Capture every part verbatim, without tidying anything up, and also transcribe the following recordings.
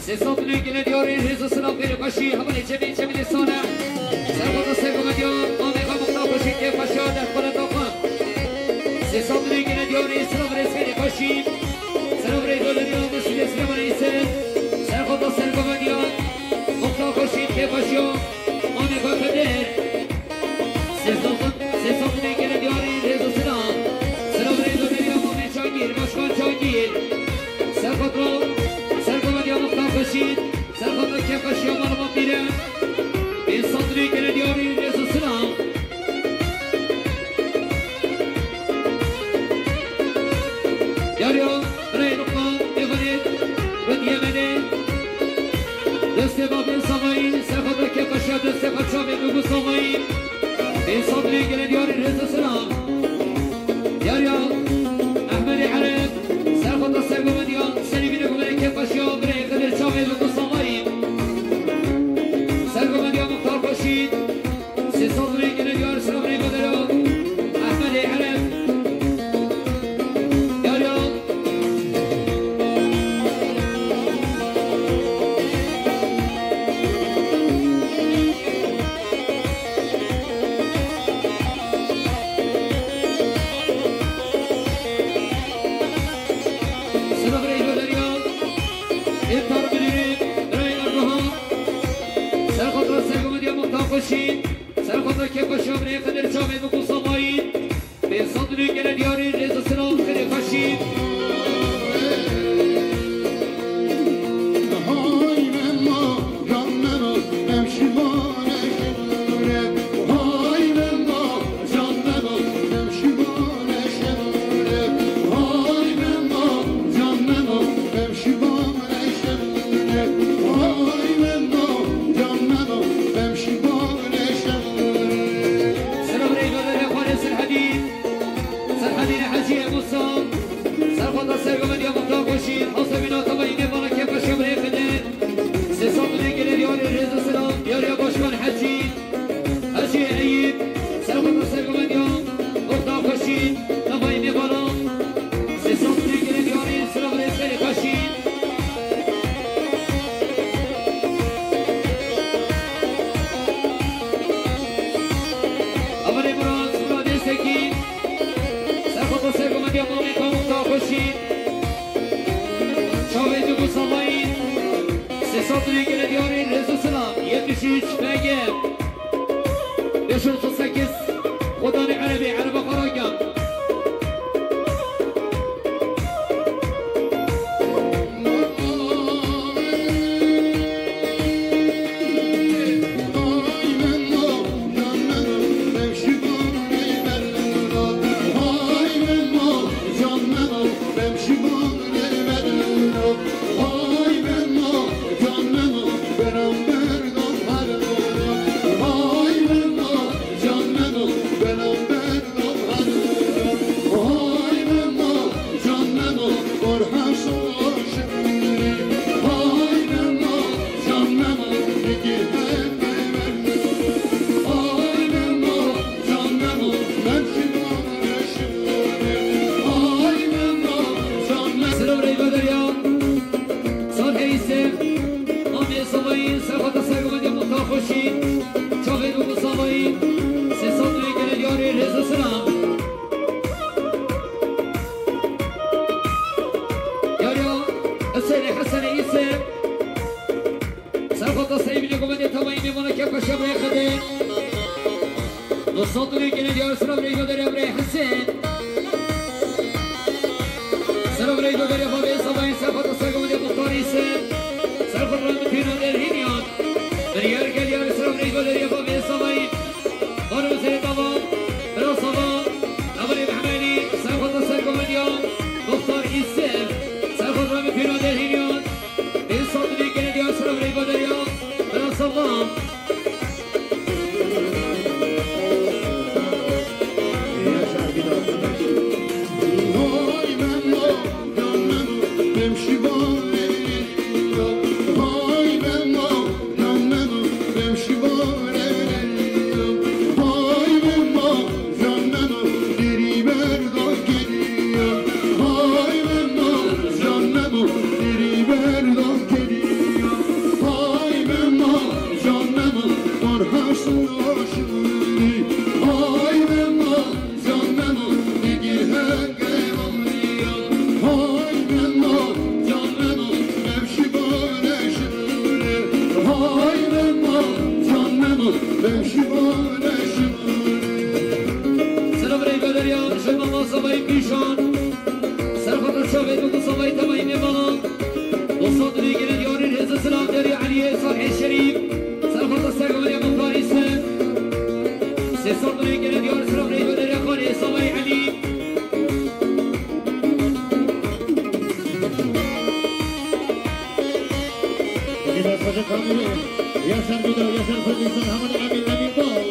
Sê sed û neh gelê diyarî, rêz û silav, xêr û xweşî, hevalê Cemîl, Cemîlê Salih. Serxweta sergovendiya, mamê xwe muxtar xweşî, kêf xweşiya, dest xwe li daxwe. Sê sed û neh gelê diyarî, silav, rêz, xêr û xweşî. Silav, rêz û deriya, Mesûdê Silêmanê Îse. Serxweta sergovendiya, muxtar xweşî, kêf xweşiya, mamê xwe Xedir. Sê sed, sê sed û neh gelê diyarî, rêz û silav. Silav, rêz û deriya, mamê Cangîr, Başkan Cangîr. Serxweta, sergovendiya muxtar xweşî, serxweta kêf xweşiya mala me pîre. Pênc sed û neh gelê diyarî, rêz û silav. Diyariya, birayê Luqman, Êvanê, Wediye Menê. Destê babê Savayî, serxweta kêf xweşiya, destê xwe çavê Nûbû Savayî. Pênc sed û neh gelê diyarî, rêz û silav. Diyariya, Ehmedê Ereb, serxweta sergovendiya, serî vînê gumenê kêf xweşiya, birê Xedir çavê Nûbû Savayî. Sergovendiya muxtar xweşî. Sê sed û neh gelê diyar, silav, rêz û deriya, Ehmedê Ereb. Diyariya. Silav, rêz û deriya, Êmtar Milîrî, birayê Erdogan. Serxweta sergovendiya muxtar xweşî. Serxweta kêf xweşiya, birê Xedir çavê Nûbû Savayî. Pênc sed û neh gelê diyarî, rêz û silav, xêr û xweşî. Silav, rêz û deriya, xalê Serhedî. Serhedî Hecî Musa. Serxweta sergovendiya muxtar xweşî, hasebîna tevayî nêvala kêf xweşiya birê Xedir. Sê sed û neh gelê diyarî, rêz û silav, diyariya Başkan Hecî. Hecî Eyîp, serxweta sergovendiya, muxtar xweşî, tevayî nêvala. Sê sed û neh gelê diyarî, silav, rêz, xêr û xweşî. Hevalê Murat, Muradê Sekî, serxweta sergovendiya mamê xwe muxtar xweşî. Çavê Nûbû Savayî. Sê sed û neh gelê diyarî, rêz û silav, yetmiş üç F G. Beş yüz otuz sekiz, Xwedanê Erebê, Ereba Karagan. Silav, rêz û deriya, Salih Îse, mamê Savayî, serxweta sergovendiya muxtar xweşî, çavê Nûbû Savayî. Sê sed û neh gelê diyarî, rêz û silav. Diyariya Huseyinê Hesenê Îse. Serxweta serî vînê gumenê tevayî nêvala kêf xweşiya birê Xedir. Neh sed û neh gelê diyar, silav, rêz û deriya birê Hesen. Silav, rêz û deriya babê Savayî, serxweta sergovendiya muxtar Îse. Serxweta Mitîna Derhîniyan. Biryar geliyar, silav, rêz û deriya babê Savayî. Baro Zêdava, bira Sava, Emirê Mehmedî, serxweta sergovendiya muxtar Îse. Serxweta Mitîna Derhîniyan. Pênc sed û neh gelê diyar, silav, rêz û deriya, bira Sava. Gele diyar silav rê goderê Xalê Savayî Elî. Yaşar Koca Kamil, Yaşar Bidal, Yaşar Kurdistan, Hamad Emin, Emin Bal.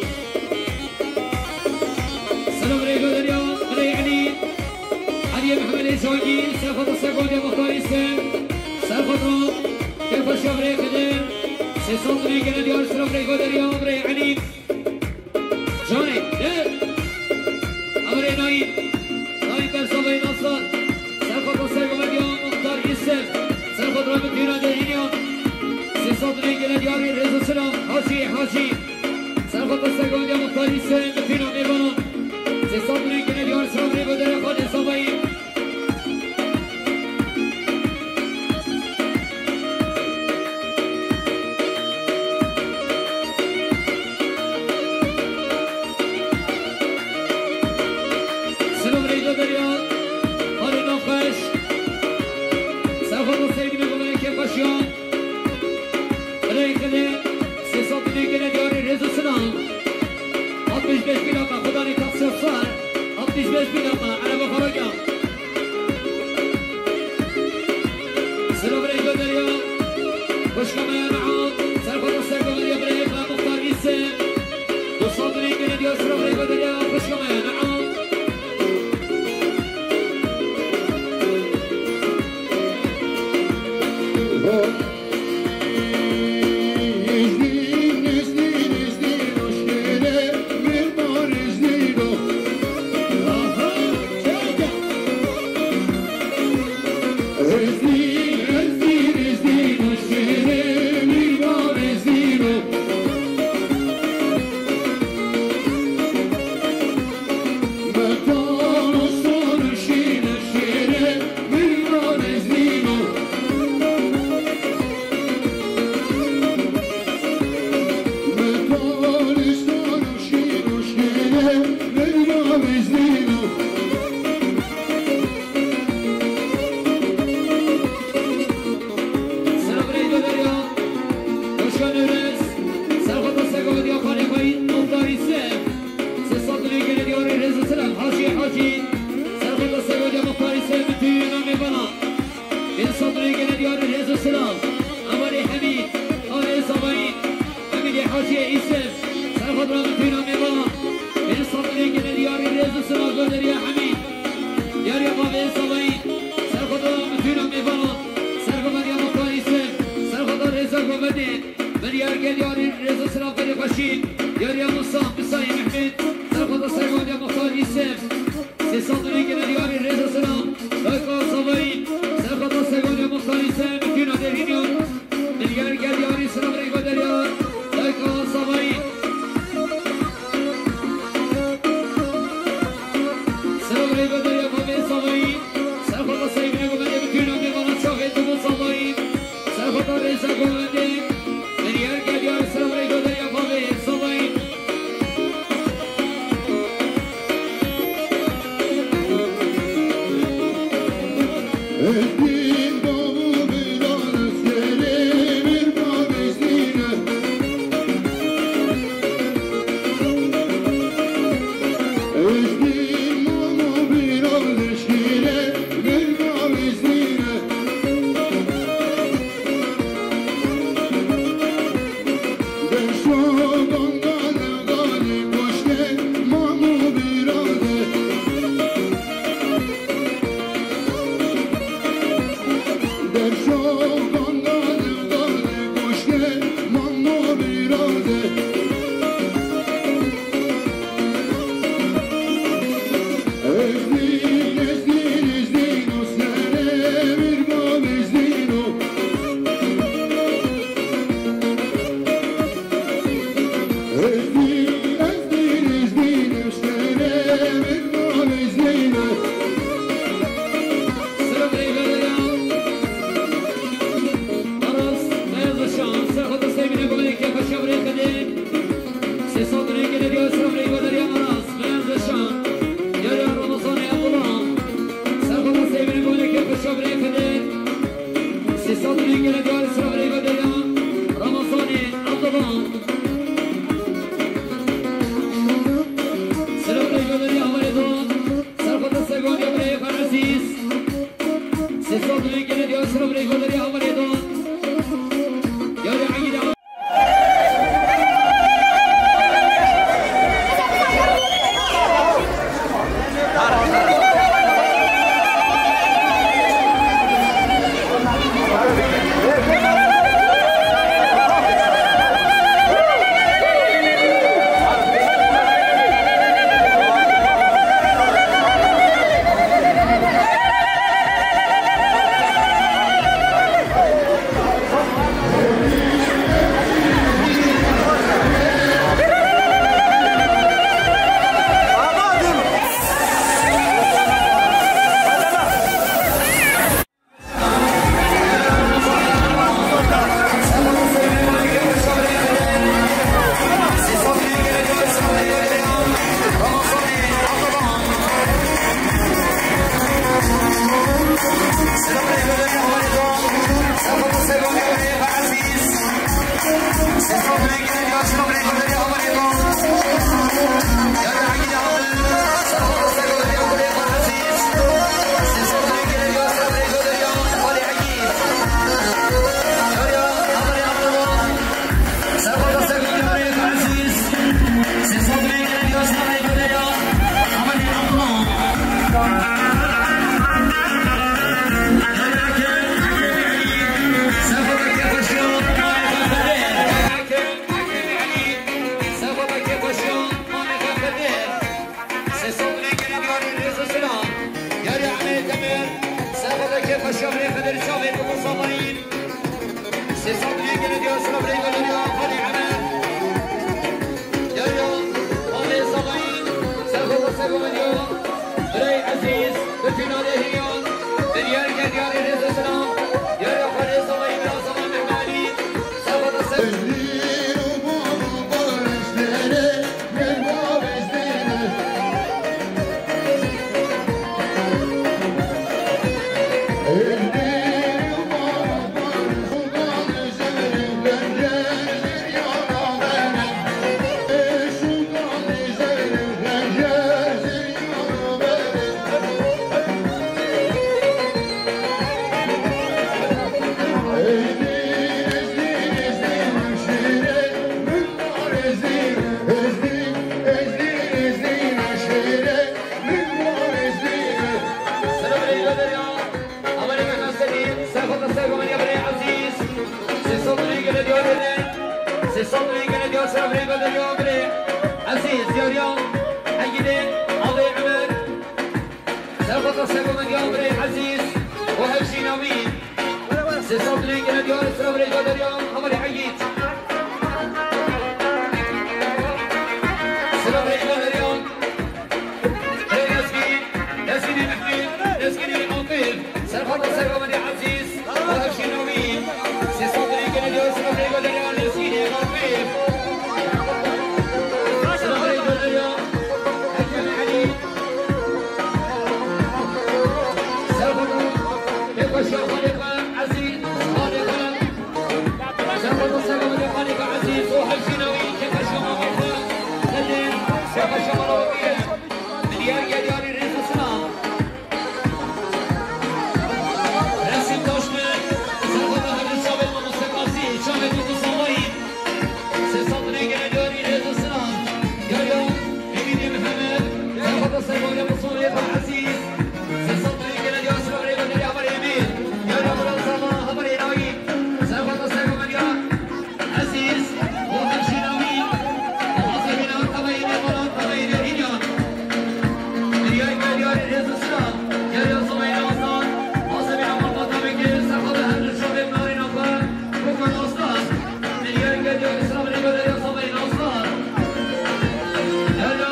Silav rê goderê Xalê Elî. Eliyê Mehmedê Cangî, serxweta sergondê Muxtarî Sem, serxweta kêfa şavrê Xidir, sê sed lirê gele diyar silav rê goderê Amrê Elî. Canê, de. Amrê Nayîn, Nayîn Bersavayî Nasar, serxweta sergondê Muxtar Îsem, serxweta mitîna derîniyan, sê sed lirê gele diyarê rêz û silav, Hacî, Hacî. Serxweta sergondê Muxtarî Sem, mitîna mêvanan, sê sed lirê gele diyar silav rê goderê Xalê Savayî. Silav rê goderê Xalê Nexweş. Serxweta sergondê goderê kêfa şiyan. Rey xile, sê sed lirê gele diyarê rêz û silav. Altmış beş bin ama, Xudanê taksiya sar. Altmış beş bin ama, araba xaraga. Silav rê goderê xweşka me ya Neam, serxweta sergondê birê xwe Muxtar Îsem. Du sed lirê gele diyar silav rê goderê xweşka me ya Neam. Selam rê goderê xweşka Newrez, serxweta sergondê Xalê Xweyî Muxtarî Sem. Sê sed lirê gele diyarê rêz û silav, Hacî, Hacî. Serxweta sergondê Muxtarî Sem, mitîna mêvanan. Pênc sed lirê gele diyarê rêz û silav. Amalê Hemîd, Xalê Savayî. Hemîdê Hacîyê Îsem, serxweta mitîna mêvanan. Pênc sed lirê gele diyarê rêz û silav goderê Hemîd. Diyarê Xalê Savayî, serxweta mitîna mêvanan. Serxweta Muxtar Îsem, serxweta rêza govendê. Milyar gel diyarê rêz û silav xwedê xweşî. Diyarê Musa, Musayê Mehmed, serxweta sergondê Muxtar Îsem. Sê sed lirê gele diyarê rêz û silav. Dayka Savayî, serxweta sergondê Muxtar Îsem, mitîna derîniyan. Milyar gel diyarê silav rê goderê. Dayka Savayî. Silav rê goderê Xalê Savayî. Serxweta sergondê govendê, mitîna mêvanan, çaxê Dibû Savayî. Serxweta rêza govendê. Milyar gel diyarê silav rê goderê Xalê Savayî. Selam rê goderê Aras, Beyaz Işan, serxweta sergondê govendê kêfa şavrê Xidir. Sê sed lirê gele diyarê silav rê goderê Aras, Beyaz Işan. Diyarê Ramazanê Abdullah, serxweta sergondê govendê kêfa şavrê Xidir. Sê sed lirê gele diyarê silav rê goderê Ramazanê Abdullah. Sê sed lî gele diyor sıra birey göneriyor. Hadi Ömer. Geliyor. Hadi Salay'ın. Serhat Segomenyo. Birey Aziz. Bütün aleyhiyan. Bir yer gel yar Reza Selam. Geliyor. Hadi Salay'ın. Biraz Salay Mehmet Ali. Serhat Segomenyo. Selam aleyküm Selim. Serhat Segomenyo birey Aziz. Sê sed lî gele diyor birey. Sê sed lî gele diyor sıra birey göneriyor birey Aziz. Diyor ya. Egide. Alay Ömer. Serhat Segomenyo birey Aziz. O hepsi navî. Sê sed lî gele diyor sıra birey göneriyor. Amari Egid. Sıra birey göneriyor. Ey Lezgî, Lezgînî Mehmî, Lezgînî Aqil, Serhat Segomenyo Ezîz, Barışî Navî, Sê sed lî gele diyor sıra birey göneriyor Lezgînî Aqil. Sıra birey göneriyor Ekrem Elî. Serhat, Pêvaşiya Xalîfa Ezîz, Xalîfa. Serhat Segomenyo Xalîfa Ezîz, o hepsî navî, Pêvaşiya Xalîfa. Nedin, Pêvaşiya Xalîfa. Milyar gel yarî rêz û silav. Resim Taşkın, Serhat Hacı Çavê Mamoste Gazi, Çavê Tutu Salayî. Sê sed lî gele yarî rêz û silav. Gel ya, Emînê Mihemed, Serhat Segomenyo Mustafa Ezîz. Sê sed lî gele yarî silav rê gönderî Havarê Emîn. Gel ya, Murat Zala, Havarê Nayî. Serhat Segomenyo. Ezîz, o hemşîna wî, o azemîna tavayî nêvaran, tavayî nêhîna. Dinyayê gel yarî rêz û silav, gel ya Salayê Aslan, azemîna malbata bike, Serhat her du çavê narîna xwe, bikun aslan. Dinyayê gel yarî silav rê gönderî ya Salayê Aslan. Gel ya.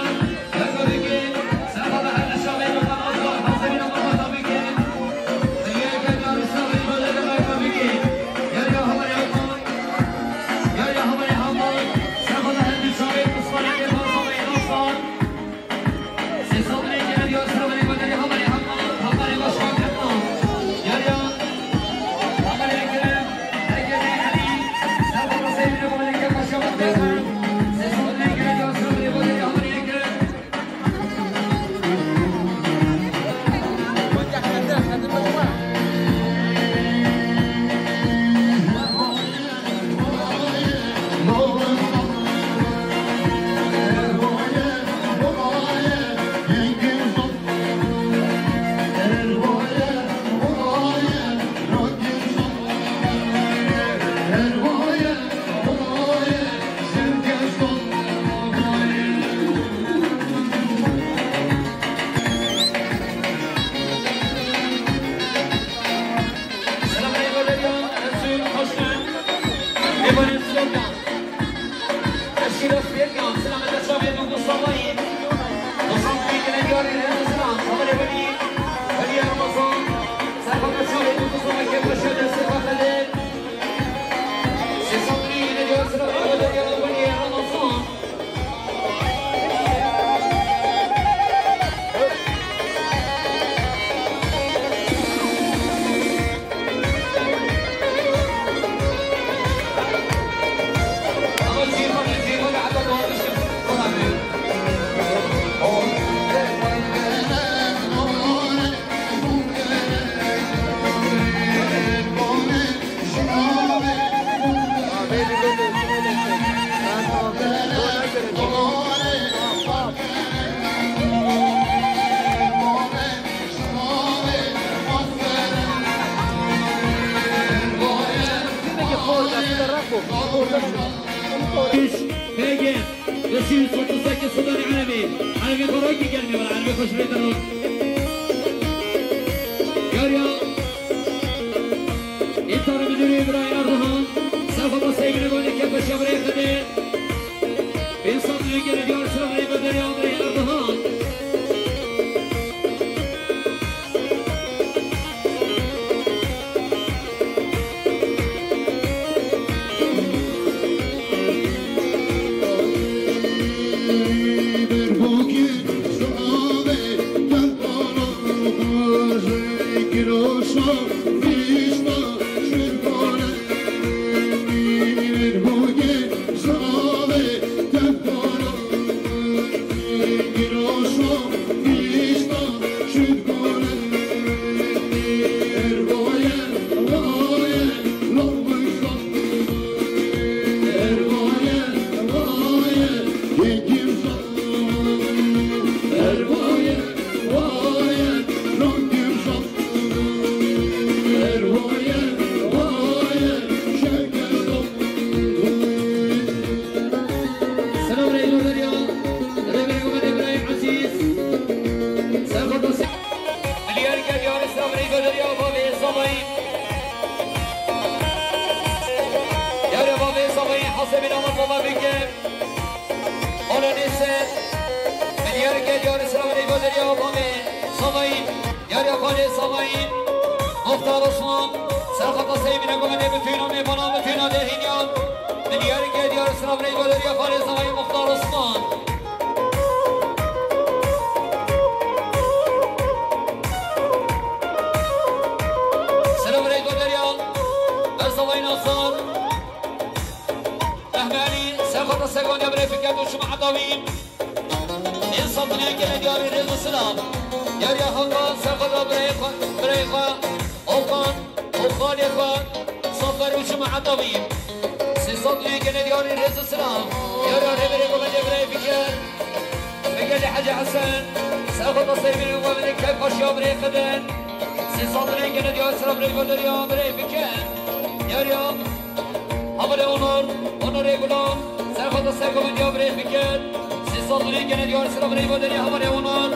Peki, Resim Sotuzaki Sudan Erebi. Erebi Koroki gelmiyor, Erebi Koşmaya Tarok. Gör ya. İftar müdürü İbrahim Erdoğan. Birê Xidê, pênc sed lirê gelê diyar sira birê Bedirya, birê Erdogan. Selam reylo derya, rêberê Gomenê birayê Ezîz. Serxota se-, Milyar gel yarê selam reylo derya, bavê Zavayî. Yarê bavê Zavayî, hasebî namaz bava bike. Ola nêse, milyar gel yarê selam reylo derya, bavê Zavayî. Yarê xalê Zavayî, Muxtar Osman, serxota seyvîne Gomenê bi tûna mêvana, bi tûna dehîniyan. Milyar gel yarê selam reylo derya, xalê Zavayî, Muxtar Osman. Selam reylo derya, Berzavayî Nasar. Mehmeli, serxota Segonî, birê Fikret û Şima Edawî. Ên sed lirê gene diyarî rêz û silam. Yariya Hakan, serxota birê xwe, birê xwe, Okan û xalê xwe, Safer û Şima Edawî. Sê sed lirê gene diyarî rêz û silam. Yariya rêberê Gomenê birê Fikret. Megelê Hecî Hesen, serxota seyvîne Gomenê keyf xweşiya birê Xidê. Sê sed lirê gene diyarî sira birê Gomenê birê Fikret. Yariya Havarê Onur, Onorê Gulam, serxota Segomendiya birê Fikret. Sê sed lirê gene diyarî sira birê Gomenê, havarê Onur.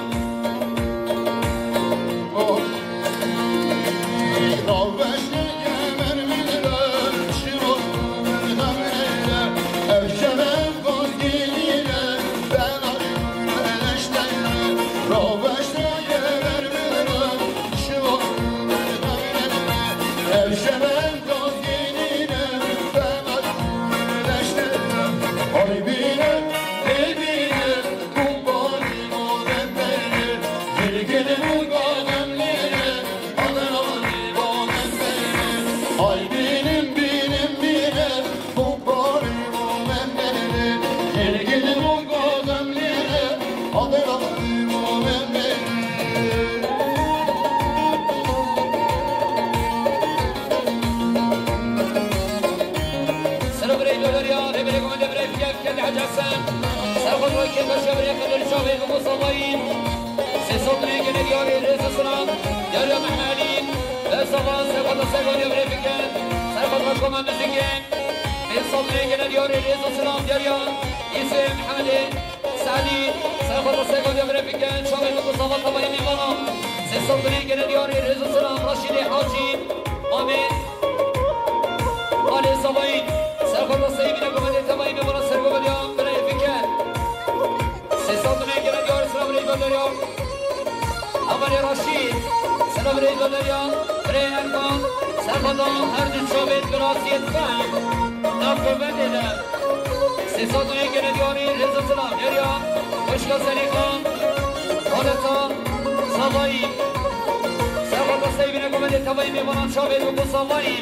Sira birê Lolorya, rêberê Gomenê birê Fikret, Hecî Hesen. Serxot wekî baş ya birê Xidê, çavê Biko Savayî. Sê sed lirê gene diyarî rêz û silam. Yariya Mehmedî, Berzava, serxota Segonî ya birê Fikret. Serxot wekî Mizgîn. Pênc sed lirê gene diyarî rêz û silam. Yariya Îsê Mehmedê. Salî, serxota Segonî ya birê Fikret, çavê Biko Sava, tavayê mêvana. Sê sed lirê gene diyarî rêz û silam, Raşîdê Hacî, Amê, Alê Savayî, serxota Seyvîne Gomenê, tavayê mêvana, serxota ya birê Fikret. Sê sed lirê gene diyarî silam rê Bedirya. Havarê Raşîd, silam rê Bedirya, birê Erkan, serxota her du çavê birasiyê dikin. Nav govenê de. Sê sed û yek gene diyarî rêz û silam. Yariya xwişka Zelîxa, Haleta Savayî. Serxota Seyvîne Gomenê, tavayê mêvanan, çavê Biko Savayî.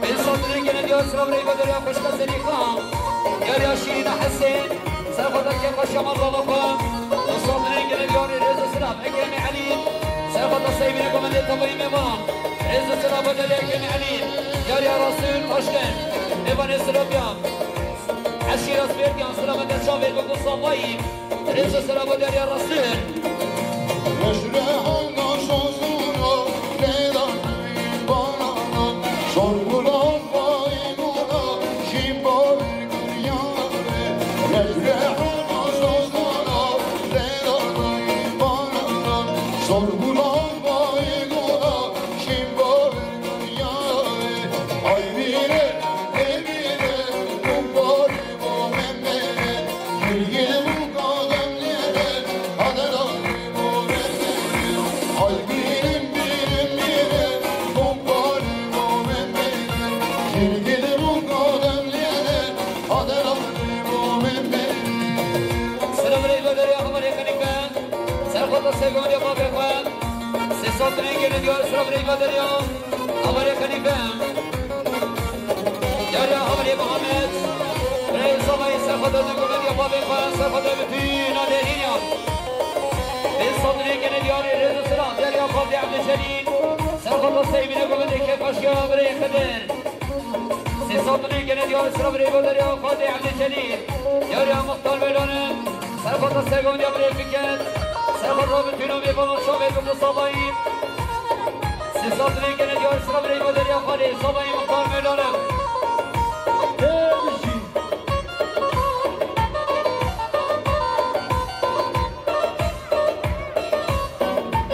Pênc sed lirê gene diyarî silam rê Bedirya, xwişka Zelîxa. Yariya Şîrîna Hesên, serxota kêfxweşiya malbava xwe. Hemsal lirê gene diyarî rêz û silam. Ekremê Elî, serxota Seyvîne Gomenê, tavayê mêvanan. Rêz û silam bo derya Ekremê Elî. Yariya Rasûl Taşkent, mêvanê Silopiyan. Eşîra Spêrdiyan, silamete çavê Biko Savayî. Rêz û silam bo derya Rasûl. Silav rêz ve derya hevalê Xelîfe. Serxota sergomandiya bavê xwe. Sê sal dilê gene diyar silav rêz ve derya hevalê Xelîfe. Derya hevalê Muhammed. Rêz zavayê serxota sergomandiya bavê xwe. Serxota bitîna derîniya. Sê sal dilê gene diyarê rêz û silav derya xaltê Ebdê Celîl. Serxota Seymîne govendê kêfxweşiya birê Xidir. Sê sal dilê gene diyar sira birê goderya Xwedê Evdê Celîl. Yariya Muxtar Mevlana. Serxwata sergondiya birê Fikret. Serxwata bitûna mêvana çavê bi Musabayî. Sê sal dilê gene diyar sira birê goderya Xwedê Sabayî Muxtar Mevlana.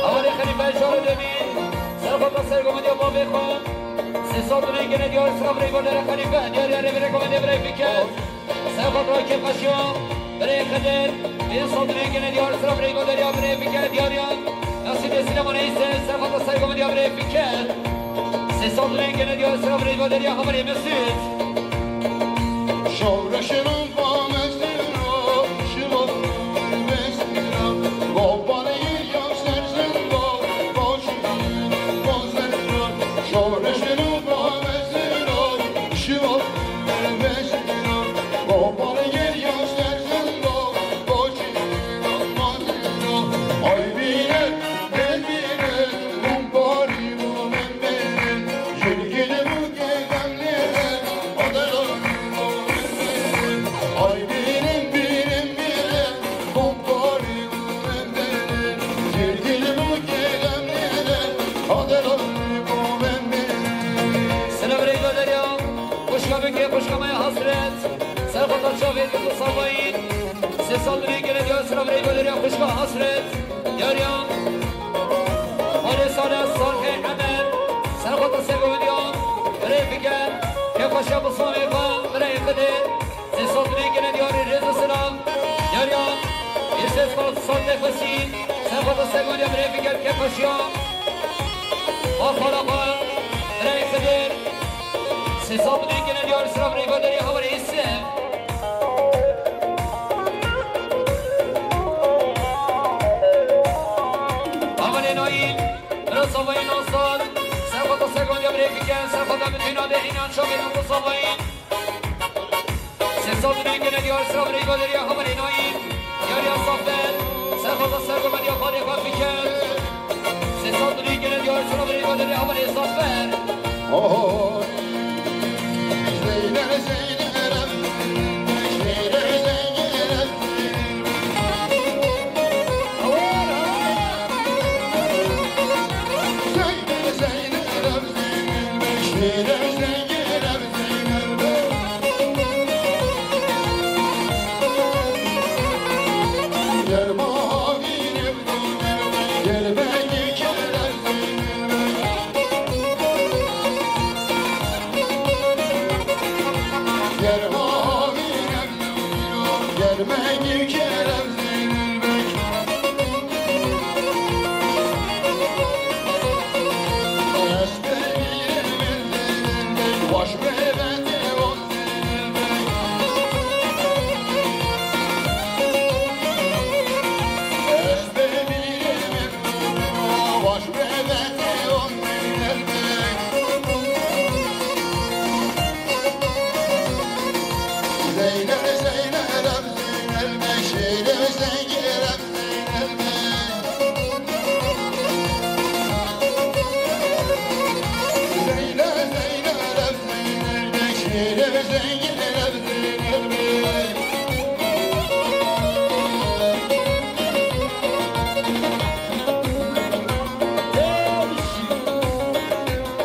Hevalê Xelîfeyê Şarê Demîr, serxwata sergomendiya bavê xwe, sê sal dilê gene diyar sira birê goderê Xelîfe, diyariya rêberê komendê birê Fikret, serxwata kêfxweşiya birê Xidir, pênc sal dilê gene diyar sira birê goderiya birê Fikret, diyariya Nasîbê Silêmanê Îse, serxwata sergomendiya birê Fikret, sê sal dilê gene diyar sira birê goderiya hevalê Mesûd. Şawreşê min Selav rêz ve derya, xwişka bike, xwişka me ya Hasret. Serxwata çavê bi Sabayî. Sê sal dilê gene diyar selav rêz ve derya, xwişka Hasret. Yariya. Xwedê Sale, Salhê Emer. Serxwata sergomendiya birê Fikret. Kêfxweşiya bi Samê xwe, birê Xidir. Sê sal dilê gene diyarê rêz û silav. Diyariya, yê sê sal, sal nefesî. Serxwata sergomendiya birê Fikret kêfxweşiya. Xwara xwe, birê Xidir. Sê sal dilê gene diyarê sira birê goderê hevalê Îse. Hevalê Naîm, bira Sabayî Nasar. Serxwata sergomendiya birê Fikret, serxwata bitûna derîna çavê bi Sabayî. Sê sal dilê gene diyar sira birê goderiya hevalê Naîm. Diyariya Safer. Serxwata sergomendiya xalê xwe Fikret. Sê sal dilê gene diyar sira birê goderiya hevalê Safer. Oy. Zeynep, Zeynep, Zeynep, Zeynep.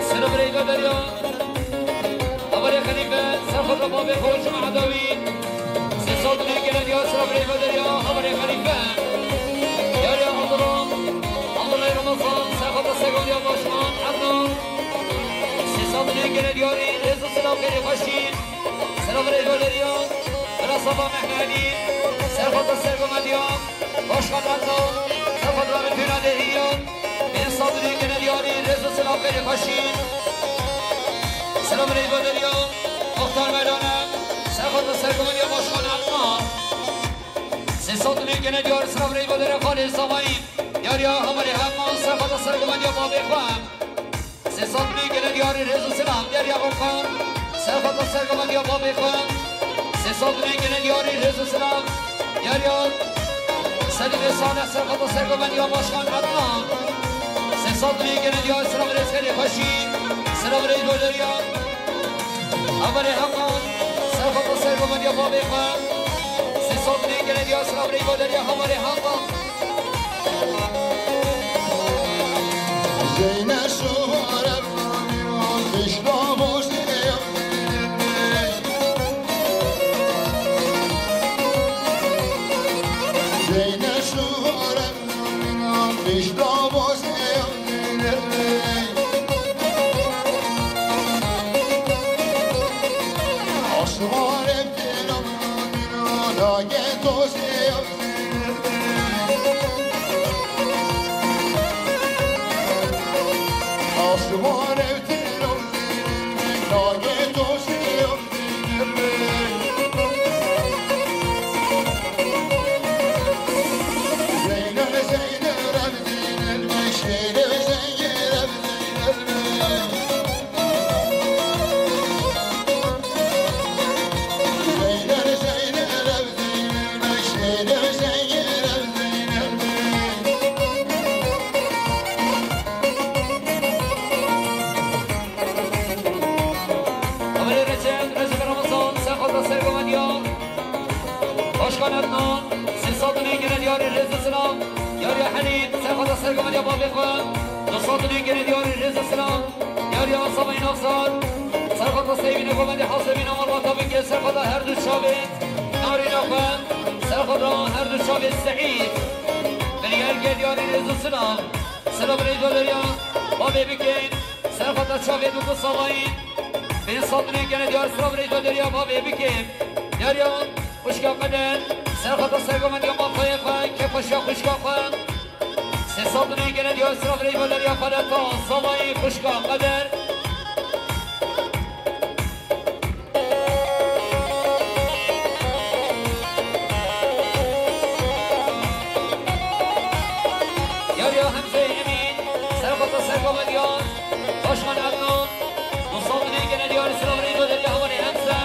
Selav rêz ve derya. Hevalê Xelîfe, serxwata bavê xwe û cemaeta wî. Sê sal dilê gene diyar selav rêz ve derya hevalê Xelîfe. Diyariya Abdullah, Abdullah Ramazan, serxwata sergomendiya başkan Adnan. Sê sal dilê gene diyarê rêz û selav xêrê xweşî. Selav rêz ve derya, bira Saba Mehmedî, serxwata sergomendiya. Başkan Adnan, serxwata bitûna derîniya. Pênc sal dilê gene diyarê rêz û selav xêrê xweşî. Selam reyva derya, Muxtar Merdane, serxata sergovendiya başkan Erdoğan. Sê sed û neh gene diyar selam reyva derya Xalê Zavayî, diyariya Hevalê Hema, serxata sergovendiya babê xwe. Sê sed û neh gene diyarî rêz û selam, diyariya Okan, serxata sergovendiya babê xwe. Sê sed û neh gene diyarî rêz û selam, diyariya Sedî Vêsane, serxata sergovendiya başkan Adnan. Sê sed û neh gene diyarî selam rêz xêrê xweşî, selam rêz goderiya. Hevalê Hakan, serxata sergovendiya babê xwe. Sê sed û neh gene diyarî selam rêz goderiya Hevalê Hakan. Zeyne şore, pişta boş. Zeyne şore, pişta boş. Aşık Hevalê Recep, Recep Ramazan, serxata sergovendiya başkan Adnan, sê sed û neh gene diyarî rêz û selam, diyariya Helîm, serxata sergovendiya babê xwe, du sed û neh gene diyarî rêz û selam. Diyariya Asabeyî Navsar, serxata Seyvînê govendê Hasebîna malbata bike, serxata her du çavê Narîna xwe, serxata her du çavê Seîd. Biryar ke diyarî rêz û silav. Silav rêz û deriya babê bike, serxata çavê du ku savayî. Pênc sed û neh gene diyar silav rêz û deriya babê bike. Diyariya xwişka Qeder, serxata sergovendiya mafayê xwe, kêfxweşiya xwişka xwe. Sê sed û neh gene diyar silav reyva deriya xwe de ta zavayê xwişka Qeder. Diyariya Hemzeyê Emîn, serxata sergovendiya başkan Adnan. Du sed û neh gene diyarî silav reyva deriya hevalê Hemze.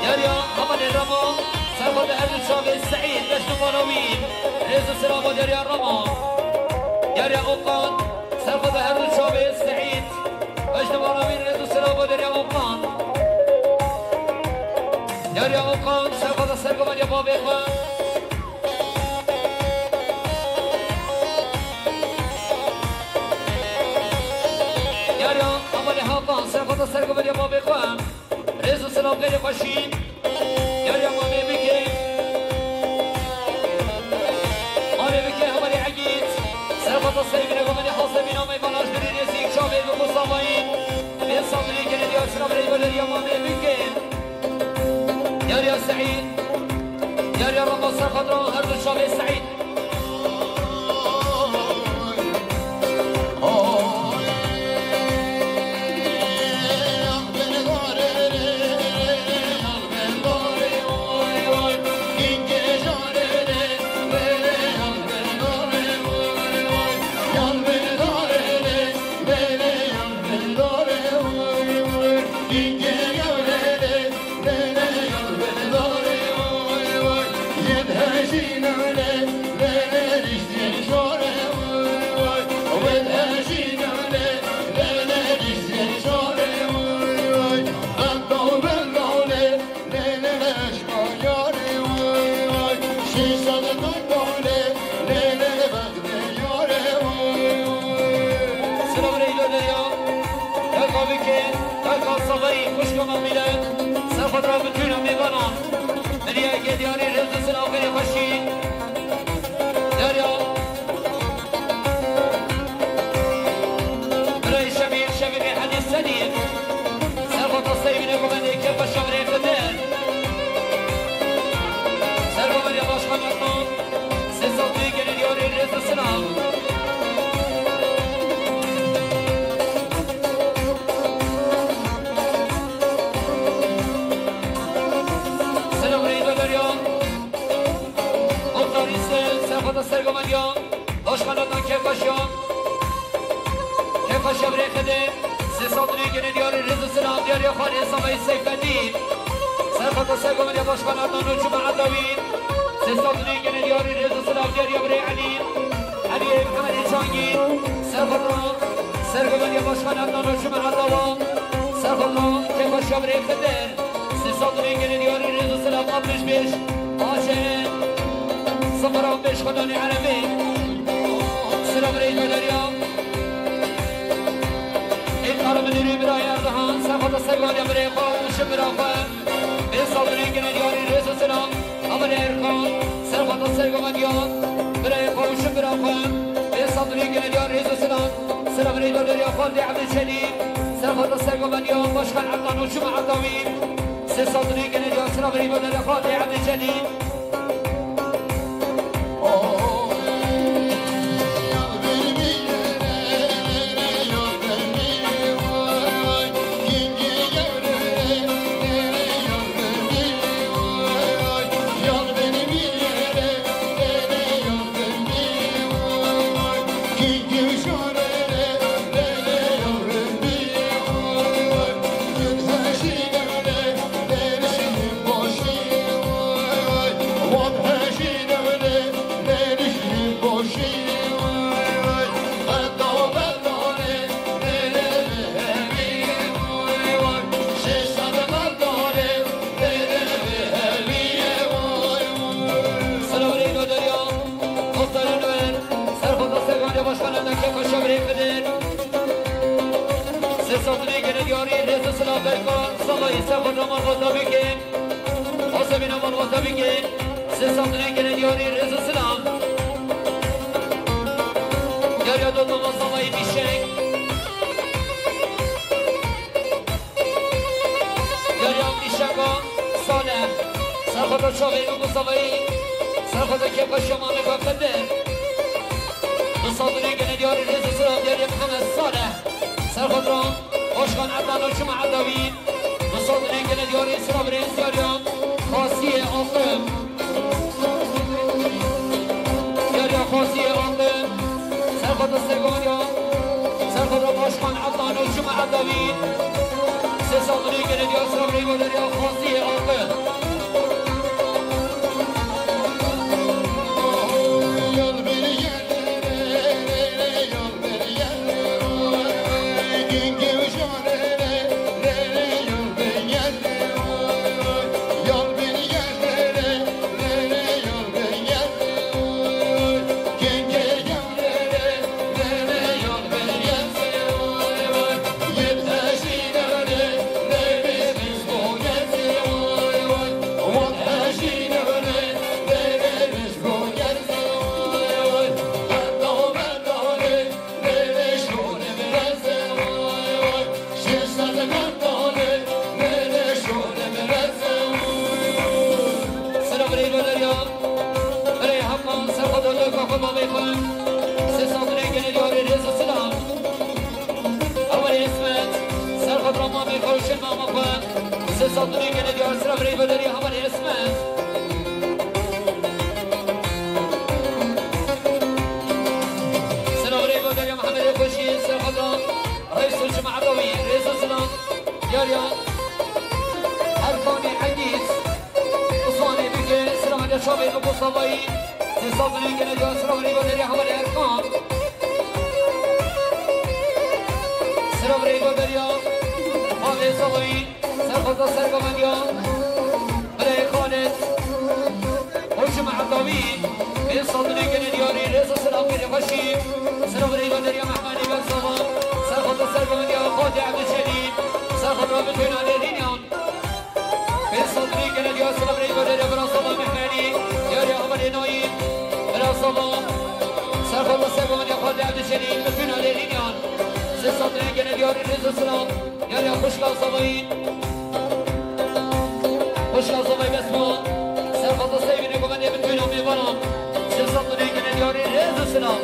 Diyariya hevalê Remo, serxata her du çavê Seîd, beş numara wî. Rêz û silava deriya Remo. Diyariya Okan, serxata her du çavê Seîd, beş numara wî. Rêz û silava deriya Okan. Diyariya Okan, serxata sergovendiya babê xwe. Diyariya hevalê Hakan, serxata sergovendiya babê xwe. Rêz û silav xêrê xweşî. Diyariya mamê bike. Mamê bike hevalê Egîd. Serxata Seyvînê govendê Hasebîna meyvana ji birî rêzî çavê bi xwe savayî. Pênc sed û neh gene diyar silav reyva deriya mamê bike. Diyariya Seîd. Diyariya Remo, serxata her du çavê Seîd. Silav reylo deriya, deka bike, deka savayî xwişka mamîle, serxwe dira bi tûna mêvanan. Deriyeke diyarî rêz û silav xêrê xweşî. Deriya. Birayê Şemîl, Şevîqê Hedî Sedî. Serxota Seyvînê govendê kêfa Şevîqê Xidir. Sergoveriya Başkan Erdoğan. Sê sed û yek gene diyarî rêz û silav. Diyariya Xalê Samay Seyfeddîn. Serxota Sergovan ya Başkan Adnan û Cuma Edawî. Sê sed û neh gene diyarî rêz û silav diyariya birê Elî. Elî Mehmet Çangî. Serxota Sergovan ya Başkan Adnan û Cuma Edawa. Serxota Kefaşa birê Xedir. Sê sed û neh gene diyarî rêz û silav altmış beş. Aşe. Sıfır on beş Xwedanê Erebê. Silav birê Doderiya. Ê Karim Nûrî birayê Erdogan, serxota Sergovan ya birê xwe û ji bira xwe. Bê sed û neh gene diyarî rêz û silav. Amirê Erkan, serxota Sergovan ya birayê xwe û ji bira xwe. Bê sed û neh gene diyarî rêz û silav. Silav birê Doderiya Xwaldê Ebdî Celîl, serxota Sergovan ya Başkan Erkan û Cuma Edawî. Sê sed û neh gene diyarî silav birê Doderiya Xwaldê Ebdî Celîl. Silav birê Doderiya, muxtarên we, serxota Sergovan ya Başkan Edawî Kefaşa birê Xedir. Sê sed û neh gene diyarî rêz û silav Berkan Salayî, serxota malbata bike. Asebîna malbata bike. Sê sed û neh gene diyarî rêz û silav. Diyariya Dodoma Salayî Bîşek. Diyariya Bîşeka Saleh. Serxota Çavê Mustafayî. Serxota Kefaşa Mamê Xedir. Du sed û neh gene diyarî rêz û silav diyariya Mihemed Saleh. Serxota Başkan Ednan û Cuma Edawî. Du sed û neh gene diyarî silav rêz diyariya Xasiyê Aqim. Diyariya Xasiyê Aqim. Serxota Sergovan ya. Serxota Başkan Ednan û Cuma Edawî. Sê sed û neh gene diyarî silav rêz diyariya Xasiyê Aqim. Silav birê Doderiya, birê Hakan, serxota Doka xwe mamê xwe. Sê sed û neh gene diyarî rêz û silav. Hevalê Îsmet, serxota mamê xwe û şin mama xwe. Sê sed û neh gene diyarî silav birê Doderiya hevalê Îsmet. Silav birê Doderiya Mehemedê Xweşî, serxota Reis û Cuma Edawî, rêz û silav. Diyariya Erkanê Edîz, Usanê bike, silav birê Çavê Mustafayî. Sê sed û neh gene diyarî silav birê Doderiya hevalê Erkan. Silav birê Doderiya Xalê Salayî. Serxota Sergovan ya birê Xalid û Cuma Edawî. Bê sed û neh gene diyarî rêz û silav xêrê xweşî. Silav birê Doderiya Mehmedî Bersava. Serxota Sergovan ya Xalid Ebdî Celîl. Serxota Betûna Nêrînyan. Bê sed û neh gene diyarî silav birê Doderiya Bersava Mehmedî. Diyariya hevalê Nayîn. Bersava. Serxota Sergovan ya Xalid Ebdî Celîl. Betûna Nêrînyan. Sê sed û neh gene diyarî rêz û silav. Diyariya xwişka Zavayî. Xwişka Zavayî Besma. Serxota Seyvînê govendê min tûna mêvanan. Sê sed û neh gene diyarî rêz û silav.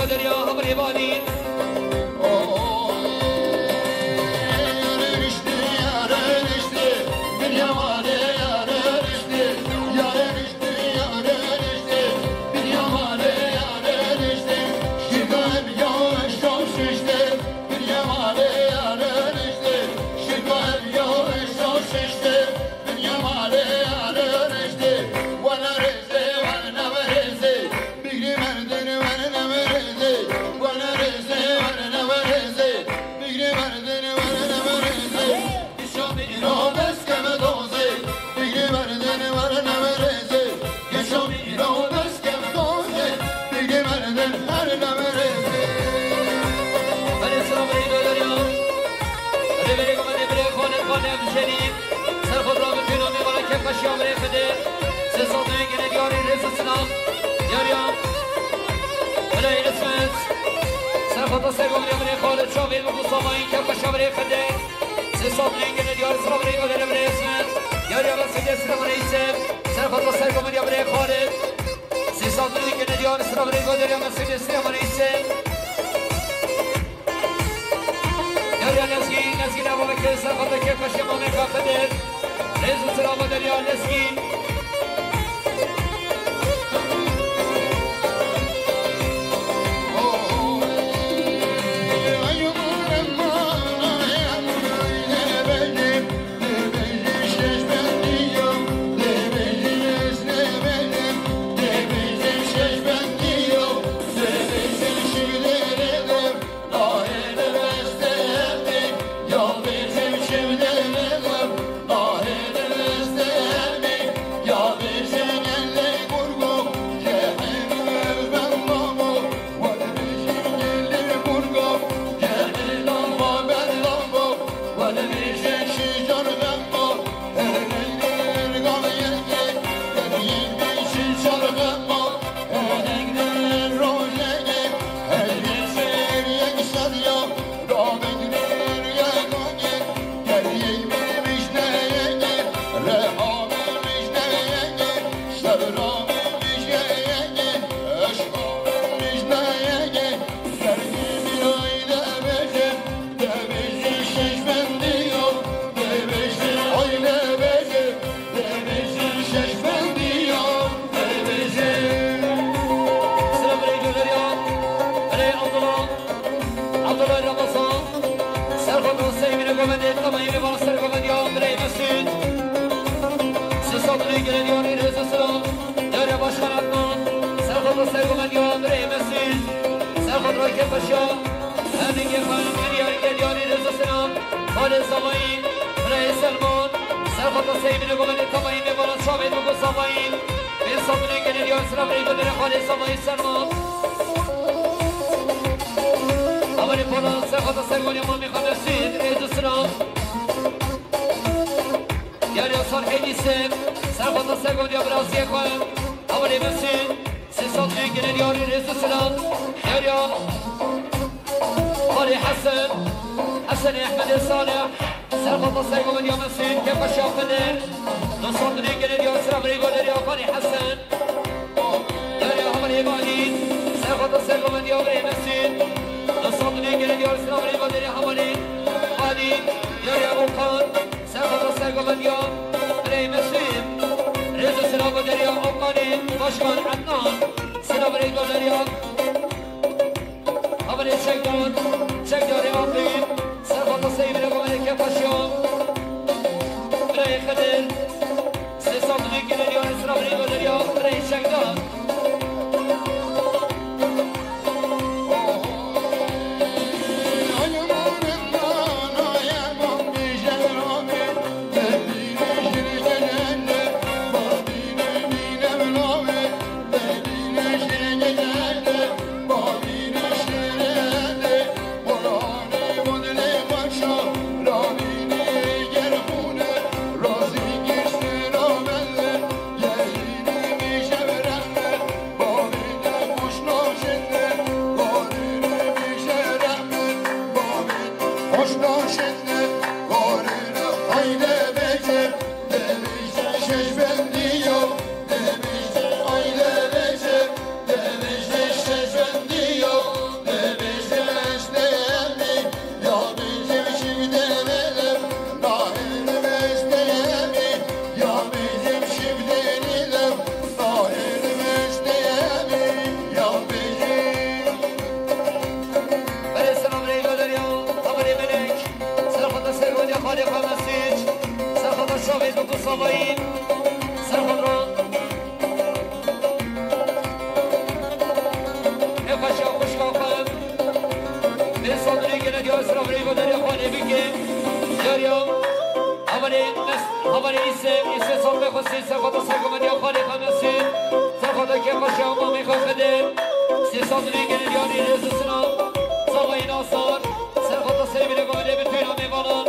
Derya hevalê Balî. Belê, selam, belê, belê, ya. Belê, belê, belê, belê, Xalid, Xalid Emjenî. Ser xwe dira bi pênamê bala kêfxweşiya belê Xidir. Sê sed û yek gene diyarî rêz û silam. Diyariya. Belê, Îsmet. Ser xwe da ser gomrê belê Xalid, çavê bi gusamayî kêfxweşiya belê Xidir. Sê sed û yek gene diyarî silam, belê, belê, belê, Îsmet. Diyariya, ben Xidir, silam, belê, Îsmet. Ser xwe da ser gomrê belê Xalid. Sê sed û yek gene diyar, silav rê go derya, me sê destê aman îse. Derya Lezgîn, Lezgîn ava veke, ser xwe veke, xweşê mamê Xedir. Rêz û silava derya Lezgîn. Abdullah Ramazan, ser xwe da sey mîne govendê, tamamî vana ser govendiya birê Mesûd. Sê sed û neh gene diyarî rêz û silav. Dere Başkan Adnan, ser xwe da ser govendiya birê Mesûd. Ser xwe da kêfxweşiya. Her dingê xwe, her diyarî gene diyarî rêz û silav. Xalê Zavayî, birê Selman, ser xwe da sey mîne govendê, tamamî vana çavê bi Zavayî. Sê sed û neh gene diyarî silav rê go derê Xalê Zavayî Selman. Amanê Polat, ser xwe da ser gomrê mamê xwe Mesûd, rêz û silav. Diyariya Salihê Dîsim, ser xwe da ser gomrê biraziyê xwe. Amanê Mesûd, sê sed û neh gene diyarî rêz û silav. Diyariya Xalê Hesen, Hesenê Ehmedê Salih, ser xwe da ser gomendiya Mesûd, kêfxweşiya Xidir. Du sed û neh gene diyar, silav rê go derya Xalê Hesen. Diyariya Hevalê Balî, ser xwe da ser gomendiya birê Mesûd. Du sed û neh gene diyar, silav rê go derya Hevalê Balî. Diyariya Okan, ser xwe da ser gomendiya birê Mesûd. Rêz û silav go derya Okanê, Başkan Ednan, silav rê go derya. Haberê çekdar, çekdarê Aqîl, ser xwe da sey bire, haberê kêfxweşiya. Birayê Xidir, sê sed û neh gene diyarî silav rê go derya, birayê çekdar. Rêva derya xalê bike. Derya. Havalê mes-, havalê îse, îse sal me xwesî, serxwata sergomediya xalê xwe mesî. Serxwata kê xwe şew mamê xwe xide. Sê sal dilê gelê diyarî rêz û silav. Savayî nasar. Serxwata seyvîne gavê lê bi tûna mêvanan.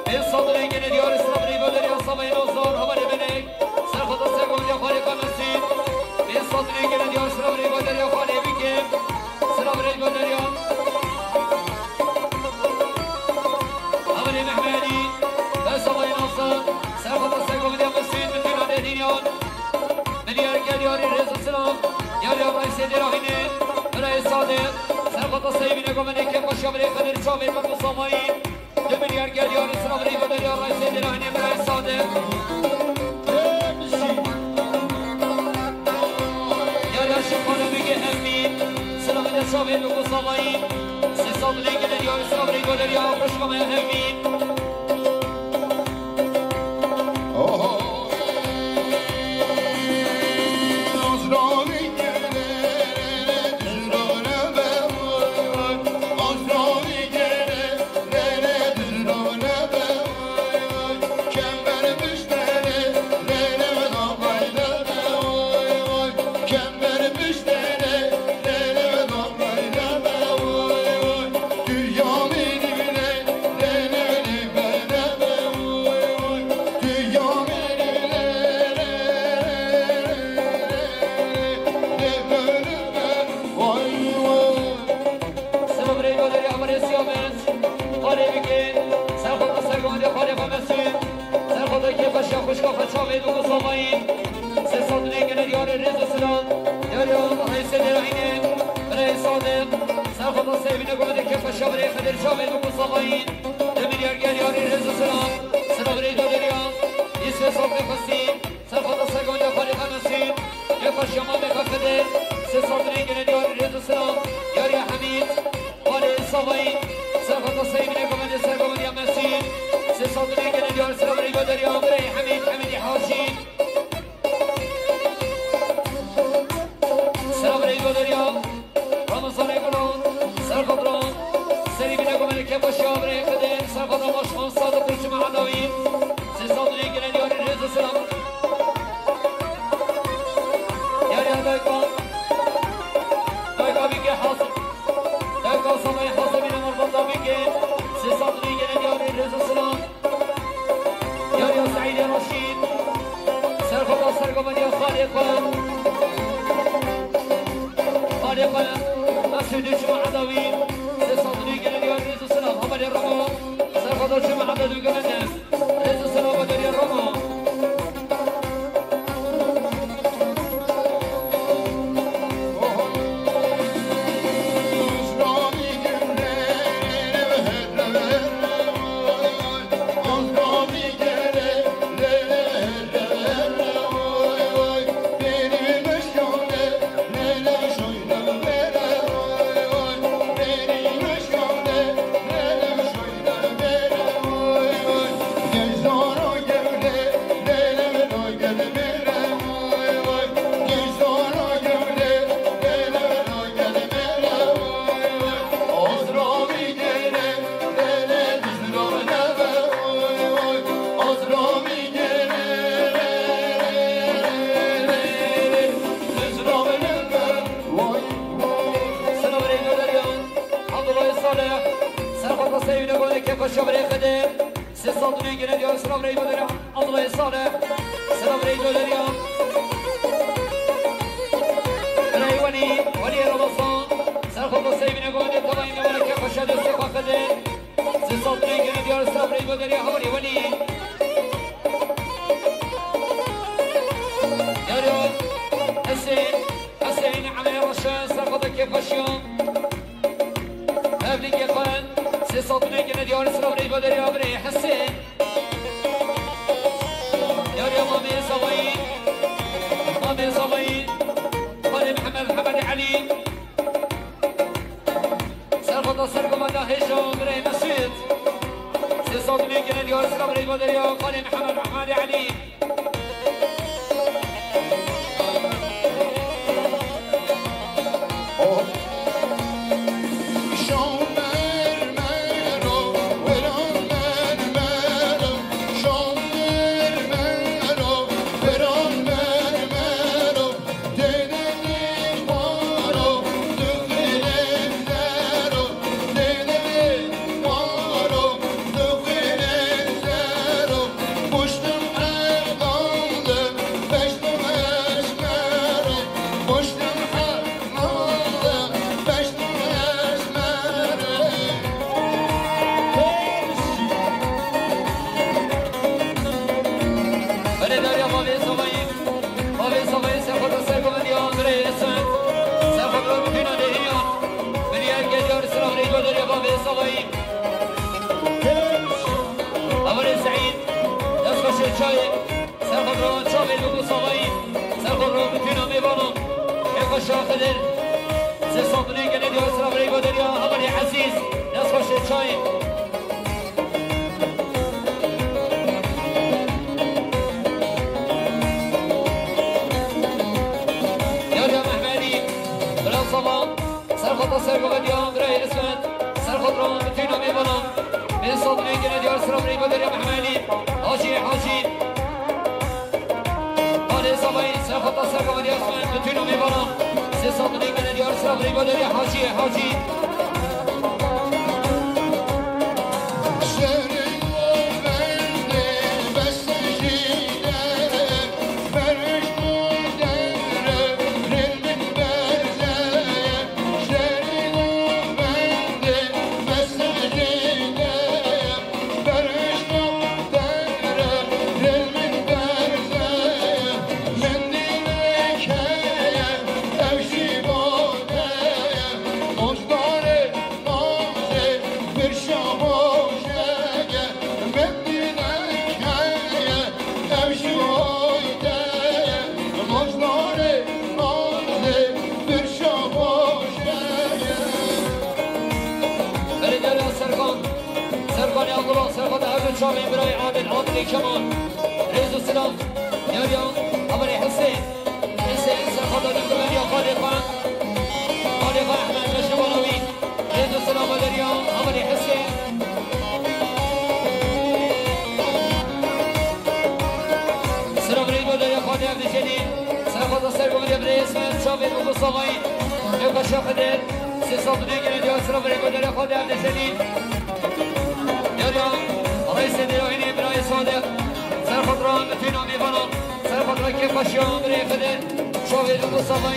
Pênc sal dilê gelê diyarî silav rêva derya savayî nasar. Havalê benek. Serxwata sergomediya xalê xwe mesî. Pênc sal dilê gelê diyarî silav rêva derya xalê bike. Silav rêva derya. Amirê Mehmedî, Besamay Nasir, serxwata sergomediya Mesîd, Mitîna Dedînyan, Milyar Gelyarî rêz û silav, Yariya Raysê Dêrahînê, Birayê Sadiq, serxwata Seyvîne Gomenê Kêpaşa Birê Xedir Çavê Memo Samayî, du Milyar Gelyarî silav rêva derya Raysê Dêrahînê Birayê Sadiq. Yar ya şefane bige hevî, silavê de çavê bi ku savayî. Sê sal dilê gele diyar, silav rê goler ya, xweşka me hevî. Silav rê golerî amirê Siyamend. Xalê bike. Serxwata sergomedê xalê xwe mesî. Serxwata kêfeşa xwişka xwe çavê bi ku savayî. Sê sal dilê gele diyarê rêz û silav. Yariya Raysê Dêrahînê. Birayê Sadiq. Serxwata seyvîne gomedê kêfeşa birê Xedir çavê bi ku savayî. Du milyar gelyarî rêz û silav. Silav rê golerî ya. Îsvê sal kêfesî. Serxwata sergomediya xalê xwe mesî. Kêfeşa mamê xwe xide. Sê sal dilê gele diyarî rêz û silav. Yariya Hemîd. Xalê savayî. Serxwata seyvîne gomedê sergomediya mesî. Sê sal dilê gele diyar silav rê golerî ya. Birayê Hemîd, Hemîdî Hacî. Silav rê golerî ya. Ramazanê Gulan, serxwat Ram, serî bîne gomene kêfeşa birê Xedir, serxwata Başkan Sadık Kurçuma Edawî, sê sal dilê gele diyarî rêz û silav. Yariya dayka, dayka bike hazir, dayka Samay hazir bîne mervanda bike, sê sal dilê gele diyarî rêz û silav. Yariya Seîdê Reşîd, serxwata sergomediya xalê xwe. Xalê xwe, Mesûdê Çima Edawî, sê sal dilê gele diyar rêz û silav. Havalê Roma, serxwata Çima Edawî gomene. Rêz û silav ba derya Roma. Silav rê golerî ya. Abdullah Salih. Serxwata seyvîne gomedê kêfeşa birê Xedir. Sê sal dilê gele diyar silav rê golerî ya. Abdullah Salih. Silav rê golerî ya. Birayê Welî, Welî Ramazan. Serxwata seyvîne gomedê tevayî me were kêfeşa destê xwe Xedir. Sê sal dilê gele diyar silav rê golerî ya. Havalê Welî. Yariya Hesên, Hesên, Emê Reşe, serxwata kêfeşiya. Hevlîkê xwe, sê sal dilê gele diyar silav rê golerî ya birê Hesên. Yariya Mamê Zavayî, Mamê Zavayî, Xalê Mihemed, Mihemed Elî. Serxwata sergomeda hêja birê Mesûd. Sê sal dilê gele diyar silav rê golerî ya Xalê Mihemed, Mihemed Elî. Oh. Şamer Şaxedir. Sê sandinê gelê diyar sira birêva derya Hevalê Ezîz. Dest xweş ê çayê. Derya Mehmedî. Bira Savan. Serxata sergova diya birayê Ismet. Serxat ran bütün o mêvanan. Sê sandinê gelê diyar sira birêva derya Mehmedî. Hacî, Hacî. Hale Zavayî, serxata sergova diya Ismet, bütün o mêvanan. Sê sandinê gelê diyar sira birêva derya Hacî, Hacî. Serkan, Serkan Yaldıran, Serkan Erdoğan, Çavê Biray Adil, Adil Kemal. Rêz û silav. Yar ya, Amerê Husên. Husên, Serkan Adil Kemal ya, Xalê Xan. Xalê Xan Ehmed, Reşî Balawi. Rêz û silav derya, Amerê Husên. Silav rêz û derya, Xalê Evdişenî. Serkan da Serkan ya, Birê Esmer, Çavê Mustafa. Yewka Şaxedir. Sê sandinê gelê diyar sira birêva derya Xalê Evdişenî. Derya, Reisê Dêrahînê birayê Sadiq. Serxat ran bütün o mêvanan. Serxat ra kêfxweşiya birê Xidir. Çavê Mustafa.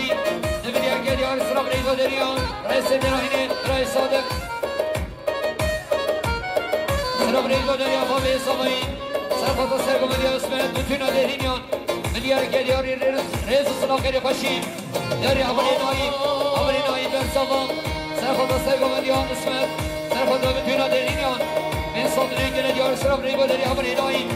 Di milyar gelê diyar sira birêva derya. Reisê Dêrahînê birayê Sadiq. Sira birêva derya Xalê Savayî. Serxata sergova diya Ismet, bütün o Dêrahîniyan. Milyar gelê diyarî rêz, rêz û silav xêrê xweşî. Yarî Hevalê Naîm, Hevalê Naîm Bersava. Serxata sergova diya Ismet. Serxata bütün o Dêrahîniyan. Sê sandinê gelê diyar sira birêva derya Hevalê Naîm.